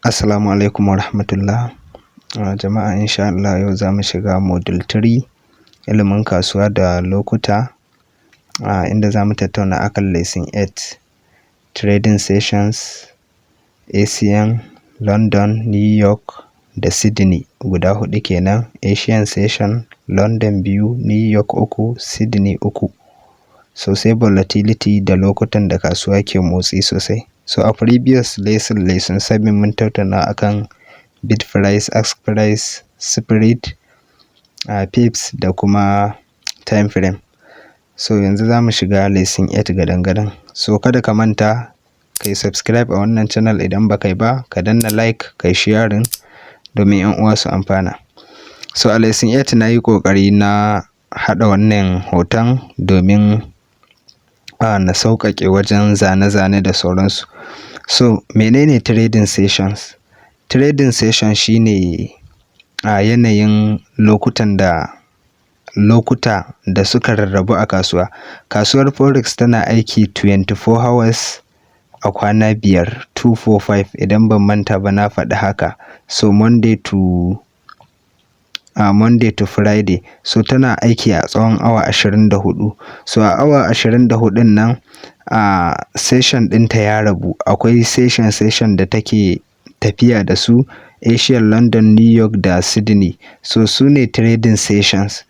Assalamu alaikum wa rahmatullah. Jama'a, insha Allah yau za mu shiga module 3, ilimin kasuwa da lokuta, inda za mu tattauna akan lesson 8, trading sessions, Asian, London, New York da Sydney, guda huɗu kenan. Asian session, London biyu, New York uku, Sydney uku. So sai volatility da lokutan da kasuwa ke motsi sosai. So a previous lesson, lesson 7, mun tattauna akan bid price, ask price, spread, pips da kuma time frame. So yanzu za mu shiga lesson 8 gadan-gadan. So kada ka manta ka yi subscribe a wannan channel idan ba kai ba, ka danna like, ka yi sharing domin 'yan uwa su amfana. So a lesson 8 na yi ƙoƙari na haɗa wannan hoton domin na sauƙaƙe wajen zane-zane da sauransu. So menene trading sessions? Trading session shine a yanayin lokutan da lokuta da suka rarrabu a kasuwa. Kasuwar Forex tana aiki 24 hours a kwana 5, 2, 4, 5, idan ban manta ba na faɗi haka. So Monday to Friday. So tana aiki a tsawon awa 24. So a awa 24ɗin nan, session ɗinta ya rabu. Akwai session session da take tafiya da su, Asian, London, New York da Sydney. So su ne trading sessions.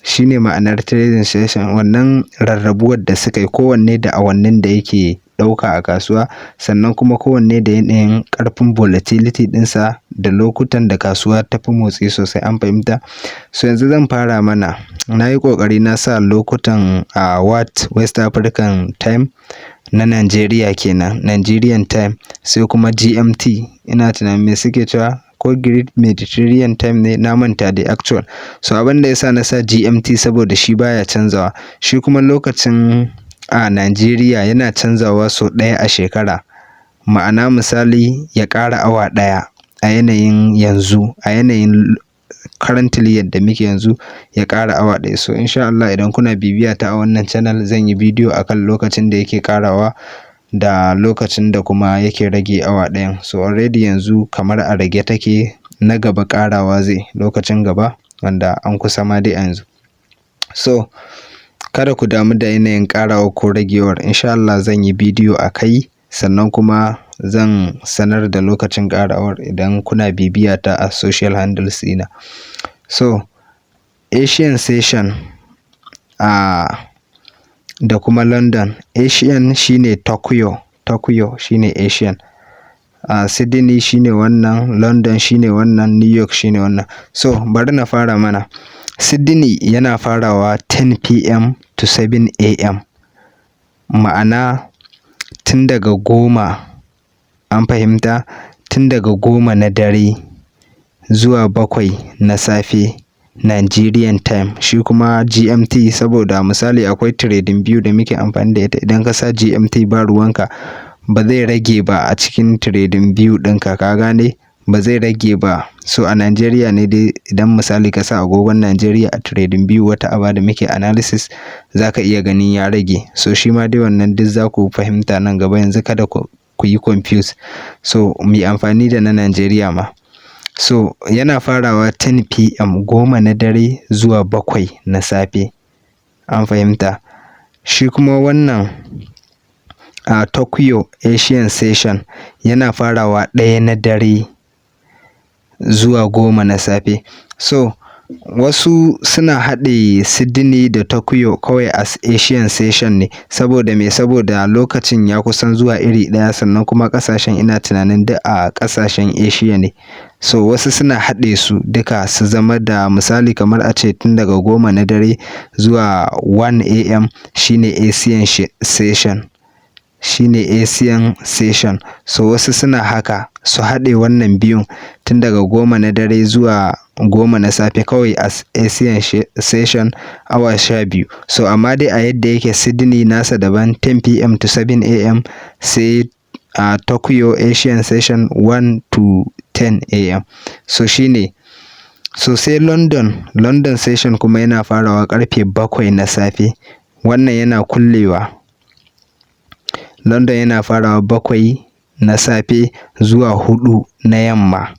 Shi ne ma'anar trading session, wannan rarrabuwar da suka yi, kowanne da awannin da yake ɗauka a kasuwa, sannan kuma kowanne da yanayin ƙarfin volatility ɗinsa da lokutan da kasuwa ta fi motsi sosai, an fahimta. So yanzu zan fara mana. Na yi ƙoƙari na sa lokutan a what West African Time na Najeriya kenan, Nigerian time, sai kuma GMT. Ina tunanin me suke cewa, ko Great Mediterranean Time ne, na manta dai actual. So abin da ya sa na sa GMT saboda shi baya canzawa. Shi kuma lokacin a Najeriya yana canzawa sau ɗaya a shekara. Ma'ana, misali, ya ƙara awa ɗaya a yanayin yanzu, a yanayin currently yadda muke yanzu, ya ƙara awa ɗaya. So insha Allah idan kuna bibiya ta a wannan channel, zan yi bidiyo akan lokacin da yake ƙarawa da lokacin da kuma yake rage awa ɗayan. So already yanzu kamar a rage take, na gaba ƙarawa zai lokacin gaba, wanda an kusa ma dai a yanzu. So kada ku damu da yanayin ƙarawa ko ragewar, insha Allah zan yi bidiyo a kai, sannan kuma zan sanar da lokacin ƙarawar idan kuna bibiya ta a social handles ɗina. So Asian session da kuma London. Asian shine Tokyo, Tokyo shine Asian. Sydney shine wannan, London shine wannan, New York shine wannan. So bari na fara mana. Sydney yana farawa 10 p.m. to 7 a.m. Ma'ana tun daga 10, an fahimta, tun daga 10 na dare zuwa 7 na safe Nigerian time. Shi kuma GMT, saboda misali akwai trading view da muke amfani da ita, idan ka sa GMT ba ruwanka, ba zai rage ba a cikin trading view ɗinka, ka gane? Ba zai rage ba. So a Najeriya ne dai, idan misali ka sa agogon Najeriya a trading view, wata aba da muke analysis, za ka iya ganin ya rage. So shi ma dai wannan duk za ku fahimta nan gaba, yanzu kada ku yi confuse. So mu yi amfani da na Najeriya ma. So yana farawa 10 p.m., 10 na dare zuwa 7 na safe. An fahimta. Shi kuma wannan a Tokyo Asian session yana farawa 1 na dare zuwa 10 na safe. So wasu suna haɗe Sydney da Tokyo kawai as Asian session ne. Saboda me? Saboda lokacin ya kusan zuwa iri ɗaya, sannan kuma ƙasashen ina tunanin duk a ƙasashen Asia ne. So wasu suna haɗe su duka su zama da misali kamar a ce tun daga 10 na dare zuwa 1 a.m. shine Asian session. Shine Asian session. So wasu suna haka, su haɗe wannan biyun, tun daga 10 na dare zuwa 10 na safe kawai as Asian session, awa 12. So amma dai a yadda yake, Sydney nasa daban, 10 p.m. to 7 a.m., sai a Tokyo Asian session 1 to 10 a.m. So shine. So sai London, London session kuma yana farawa ƙarfe 7 na safe. Wannan yana kullewa. London yana farawa 7 na safe zuwa 10 na safe. na safe zuwa 4 na yamma.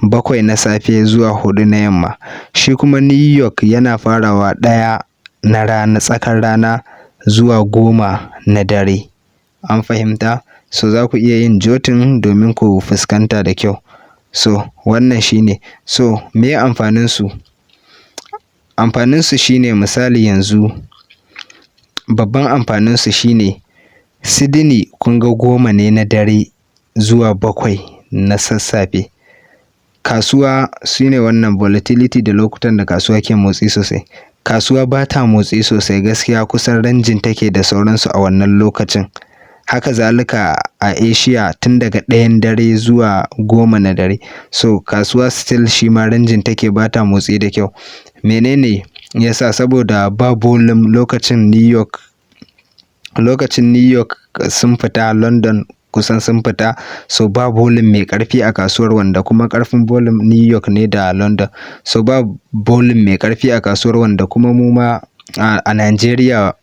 7 na safe zuwa 4 na yamma. Shi kuma New York yana farawa 1 na rana, tsakar rana, zuwa 10 na dare. An fahimta? So za ku iya yin jotting domin ku fuskanta da kyau. So wannan shine. So me amfanin su? Amfanin su shine, misali yanzu, babban amfanin su shine Sydney, kun ga 10 ne na dare zuwa 7 na sassafe. Kasuwa shine wannan volatility da lokutan da kasuwa ke motsi sosai. Kasuwa ba ta motsi sosai gaskiya, kusan ranging take da sauransu a wannan lokacin. Haka zalika a Asia, tun daga 1n dare zuwa 10 na dare. So kasuwa still shi ma ranging take, ba ta motsi da kyau. Menene yasa? Saboda ba volume lokacin. New York, lokacin New York sun fita, London kusan sun fita, so ba volume mai ƙarfi a kasuwar, wanda kuma ƙarfin volume New York ne da London. So ba volume mai ƙarfi a kasuwar, wanda kuma mu ma a Nigeria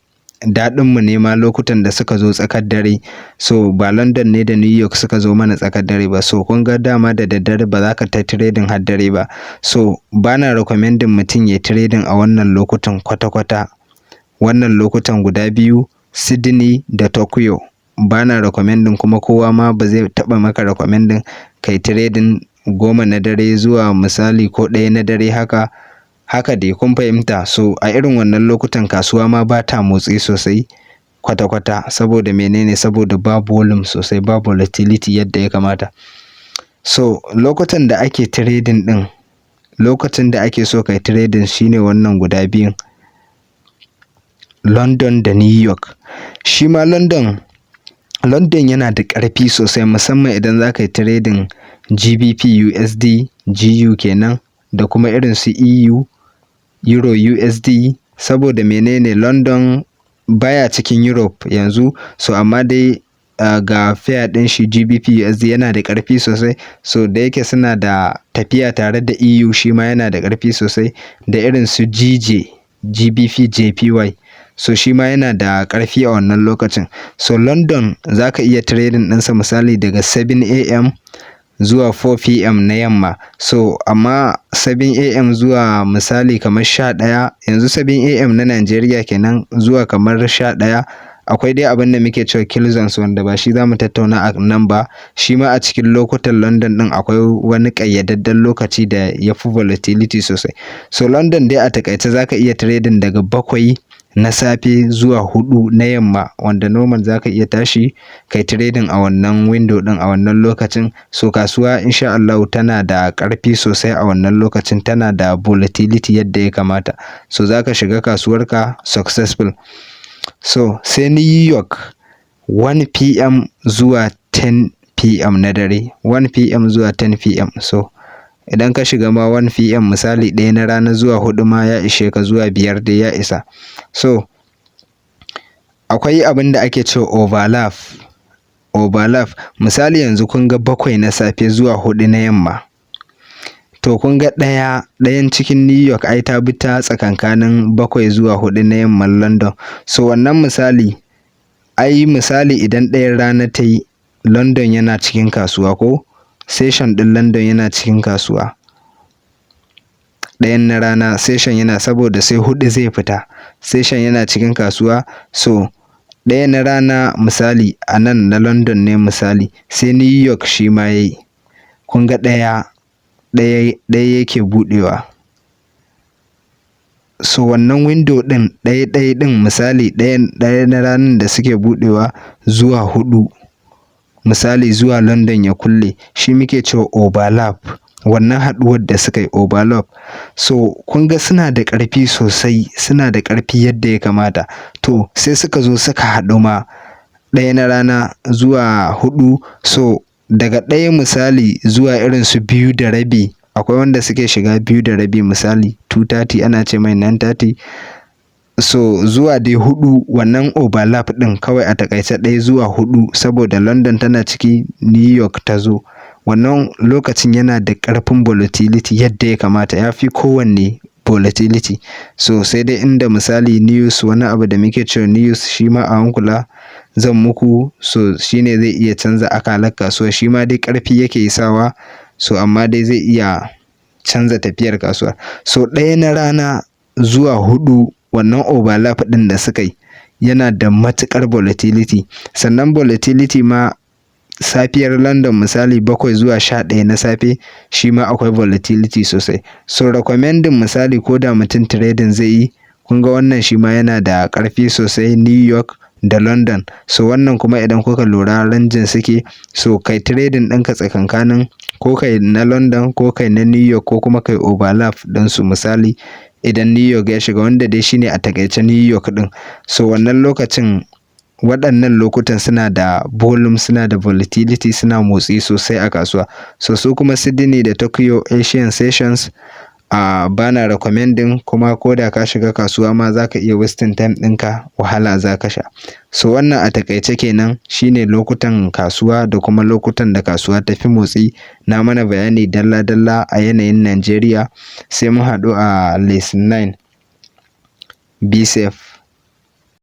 daɗinmu ne ma lokutan da suka zo tsakar dare. So ba London ne da New York suka zo mana tsakar dare ba. So kun ga dama da daddare ba za ka ta trading har dare ba. So bana recommending mutum ya trading a wannan lokutan kwata-kwata. Wannan lokutan guda biyu, Sydney da Tokyo, bana recommending, kuma kowa ma ba zai taɓa maka recommending kai trading 10 na dare zuwa misali ko 1 na dare, haka haka dai, kun fahimta. So a irin wannan lokutan kasuwa ma ba ta motsi sosai kwata-kwata. Saboda menene? Saboda ba volume sosai, ba volatility yadda ya kamata. So lokutan da ake trading ɗin, lokacin da ake so kai trading shine wannan guda biyun, London da New York. Shi ma London yana da ƙarfi sosai, musamman idan za ka yi trading GBP USD, GU kenan, da kuma irin su EU, Euro USD. Saboda menene? London baya cikin Europe yanzu, so amma dai ga pair ɗin shi GBP USD yana da ƙarfi sosai. So da yake suna da tafiya tare da EU, shi ma yana da ƙarfi sosai, da irin su GJ, GBP JPY. So shi ma yana da ƙarfi a wannan lokacin. So London za ka iya trading ɗinsa misali daga 7 a.m. zuwa 4 p.m. na yamma. So amma 7 a.m. zuwa misali kamar 11, yanzu 7 a.m. na Najeriya kenan, zuwa kamar 11. Akwai dai abin da muke cewa kill zones, wanda ba shi za mu tattauna a nan ba. Shi ma a cikin lokutan London ɗin akwai wani ƙayyadadden lokaci da ya fi volatility sosai. So London dai a taƙaice za ka iya trading daga 7 na safe zuwa 4 na yamma, wanda normal za ka iya tashi kai trading a wannan window ɗin, a wannan lokacin. So kasuwa insha Allahu tana da ƙarfi sosai a wannan lokacin, tana da volatility yadda ya kamata. So za ka shiga kasuwarka successful. So sai New York, 1 p.m. zuwa 10 p.m. na dare, 1 p.m. zuwa 10 p.m. So idan ka shiga ma 1 p.m., misali 1 na rana zuwa 4 ma ya ishe ka, zuwa 5 dai ya isa. So akwai abin da ake cewa overlap. Overlap, misali yanzu kun ga 7 na safe zuwa 4 na yamma. To kun ga ɗaya, ɗayan cikin New York ai ta bi ta tsakankanin 7 zuwa 4 na yamman London. So wannan misali, ai misali idan 1n rana ta yi, London yana cikin kasuwa, ko session ɗin London yana cikin kasuwa. 1n na rana session yana, saboda sai 4 zai fita. Session yana cikin kasuwa. So 1 na rana misali a nan na London ne misali, sai New York shi ma yayi. Kun ga ɗaya, ɗaya, ɗaya yake buɗewa. So wannan window ɗin ɗaya ɗaya ɗin, misali ɗayan, 1 na ranar da suke buɗewa zuwa 4, misali zuwa London ya kulle, shi muke cewa overlap. Wannan haɗuwar da suka yi, overlap. So kun ga suna da ƙarfi sosai, suna da ƙarfi yadda ya kamata. To sai suka zo suka haɗu ma 1 na rana zuwa 4. So daga 1 misali zuwa irin su 2:30, akwai wanda suke shiga 2:30, misali 2:30, ana ce mai 9:30. So zuwa dai 4, wannan overlap ɗin kawai a taƙaice 1 zuwa 4, saboda London tana ciki, New York ta zo. Wannan lokacin yana da ƙarfin volatility yadda ya kamata, ya fi kowanne volatility. So sai dai inda misali news, wani abu da muke cewa news, shi ma a hankula za mu zo mu tattauna shi. So zan muku. So shine zai iya canza akalar kasuwa. Shi ma dai ƙarfi yake sawa, so amma dai zai iya canza tafiyar kasuwa. So 1 na rana zuwa 4, wannan overlap ɗin da suka yi yana da matuƙar volatility. Sannan volatility ma safiyar London, misali 7 zuwa 11 na safe, shi ma akwai volatility sosai. So recommending, misali ko da mutum trading zai yi, kun ga wannan shi ma yana da ƙarfi sosai, New York da London. So wannan kuma idan kuka lura, ranging suke. So kai trading ɗinka tsakankanin ko kai na London ko kai na New York ko kuma kai overlap ɗinsu, misali idan New York ya shiga, wanda dai shine a takaice New York ɗin. So wannan lokacin, waɗannan lokutan suna da volume, suna da volatility, suna motsi sosai a kasuwa. So su kuma Sydney da Tokyo Asian Sessions, bana recommending, kuma ko da ka shiga kasuwa ma za ka iya wasting time ɗinka, wahala za ka sha. So wannan a takaice kenan shine lokutan kasuwa da kuma lokutan da kasuwa ta fi motsi. Na mana bayani dalla dalla a yanayin Najeriya. Sai mun haɗu a lesson 9. Be safe.